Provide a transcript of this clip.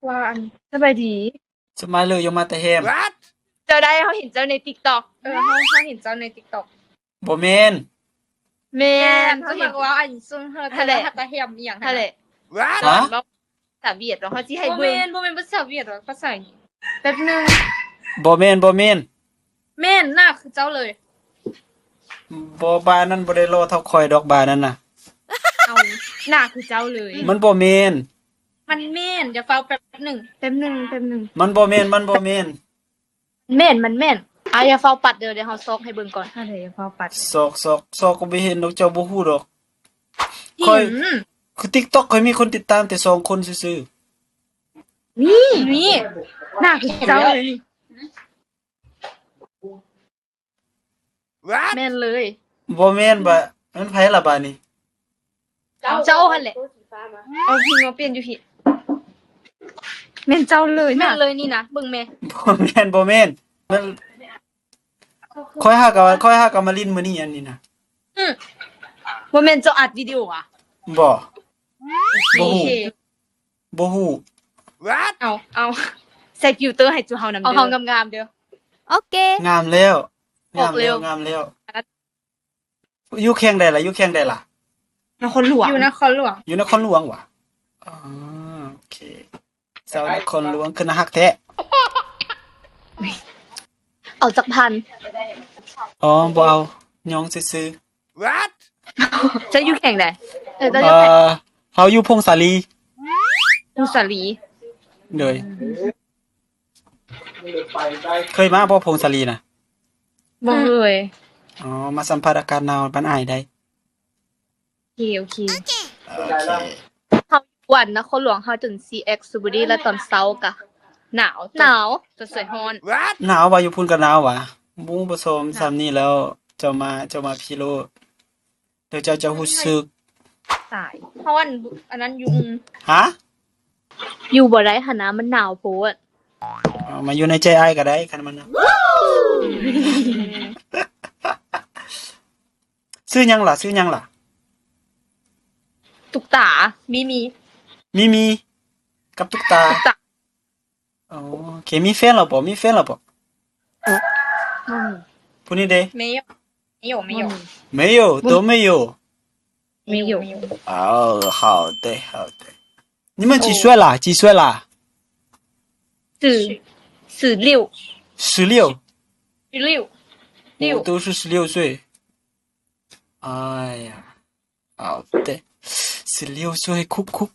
ວ່າອັນ ສະບາຍດີ ສະມາຍເລີຍ ຢອງມາແຕ່ແຮມ. ເຈົ້າໄດ້ ເຮົາເຫັນເຈົ້າໃນຕິກຕັອກ. ເອີ ເຮົາ ເຮົາເຫັນເຈົ້າໃນຕິກຕັອກ. ບໍ່ແມ່ນ. ແມ່ນ. ເຮົາເຫັນວ່າອັນ ຊຸມເຮົາ ຫັ້ນແຫຼະ ແຕ່ແຮມອີ່ຫຍັງຫັ້ນ ຫັ້ນແຫຼະ. ຮະ? ພາສາຫວຽດເນາະ ເຮົາຊິໃຫ້ເບິ່ງ. ບໍ່ແມ່ນ ບໍ່ແມ່ນພາສາຫວຽດດອກ ພາສາຫຍັງ? ແປັບໜຶ່ງ. ບໍ່ແມ່ນ ບໍ່ແມ່ນ. ແມ່ນ ໜ້າຄືເຈົ້າເລີຍ. ບໍ່ ບ້ານນັ້ນບໍ່ໄດ້ຫຼໍ່ເທົ່າຂ້ອຍດອກ ບ້ານນັ້ນນະ. ເອົາ ໜ້າຄືເຈົ້າເລີຍ. ມັນບໍ່ແມ່ນ. ມັນແມ່ນ. ຢ່າຟ້າວ ແປັບໜຶ່ງ ແປັບໜຶ່ງ ແປັບໜຶ່ງ. ມັນບໍ່ແມ່ນ ມັນບໍ່ແມ່ນ. ແມ່ນ ມັນແມ່ນ. ອາ ຢ່າຟ້າວປັດເດີ ດຽວເຮົາຊອກໃຫ້ເບິ່ງກ່ອນ. ເຮົາເລີຍ ຢ່າຟ້າວປັດ. ຊອກ ຊອກ ຊອກກໍບໍ່ເຫັນດອກ ເຈົ້າບໍ່ຮູ້ດອກ. ຂ້ອຍ ຄືຕິກຕັອກຂ້ອຍມີຄົນຕິດຕາມແຕ່ສອງຄົນຊື່ໆ. ນີ້ ນີ້ ໜ້າຄືເຈົ້າເລີຍ. ແມ່ນເລີຍ. ບໍ່ແມ່ນບາດ ແມ່ນໃຜລະບາດນີ້? ເຈົ້າຫັ້ນແຫຼະ. ເອົາພິມມາປ່ຽນຢູ່ພີ້. ແມ່ນເຈົ້າເລີຍ. ແມ່ນເລີຍນີ້ນະ ເບິ່ງແມ່. ບໍ່ແມ່ນ ບໍ່ແມ່ນ. ຂ້ອຍຫາກະ ຂ້ອຍຫາກະມາຫຼິ້ນມື້ນີ້ອັນນີ້ນະ. ອື ບໍ່ແມ່ນເຈົ້າອັດວິດີໂອຫວາ? ບໍ່ ບໍ່ຮູ້. ບໍ່ຮູ້. ເອົາ ເອົາ ໃສ່ຟິວເຕີໃຫ້ຈຸເຮົານຳເດີ. ເອົາເຮົາງາມໆເດີ. ໂອເຄ. ງາມແລ້ວ ງາມແລ້ວ ງາມແລ້ວ. ຢູ່ແຂວງໃດລະ? ຢູ່ແຂວງໃດລະ? ນະຄອນຫຼວງ. ຢູ່ນະຄອນຫຼວງ. ຢູ່ນະຄອນຫຼວງຫວາ? ອໍ ໂອເຄ. ສາວນະຄອນຫຼວງຄືໜ້າຮັກແທ້. ເອົາຈັກພັນ? ອໍ ບໍ່ເອົາ ຍ້ອງຊື່ໆ. ເຈົ້າຢູ່ແຂວງໃດ? ເອີ ເຈົ້າຢູ່ແຂວງ ເອີ ເຮົາຢູ່ຜົ້ງສາລີ. ຜົ້ງສາລີ. ໂດຍ. ເຄີຍມາບໍ່ຜົ້ງສາລີນະ? ບໍ່ເຄີຍ. ອໍ ມາສຳຜັດອາກາດໜາວບ້ານອ້າຍໄດ້. ໂອເຄ ໂອເຄ. ໂອເຄ. ເຮົາຢູ່ອັນນະຄອນຫຼວງ ເຮົາຈົນຊີແອັກຊູເບີດີ ແລ້ວຕອນເຊົ້າກະໜາວ ໜາວ ຈົນສວຍຮ້ອນ. ໜາວຫວາ? ຢູ່ພຸ້ນກະໜາວຫວາ? ບໍ່ ບໍ່ຊົມຊ່ຳນີ້ແລ້ວ ເຈົ້າມາ ເຈົ້າມາພີ້ໂລດ ແລ້ວເຈົ້າຈະຮູ້ສຶກ. ຕາຍ ເຮົາອັນ ອັນນັ້ນຢູ່. ຫະ? ຢູ່ບໍ່ໄດ້ຫັ້ນນະ ມັນໜາວໂພດ. ເອົາມາຢູ່ໃນໃຈອ້າຍກະໄດ້ ຄັນມັນ. ຊື່ຫຍັງລະ? ຊື່ຫຍັງລະ? ຕຸກຕາ ມີມີ ມີມີ ກັບຕຸກຕາ ຕຸກຕາ. ອໍ ໂອເຄ. ມີແຟນແລ້ວບໍ່? ມີແຟນແລ້ວບໍ່? ບໍ່ມີ. ຜູ້ນີ້ເດ? 没有 没有 没有 没有 都没有. 没有 没有. 哦，好的，好的。你们几岁了？几岁了？十，十六。十六？十六。六。我都是十六岁。哎呀，好的。十六岁，酷酷。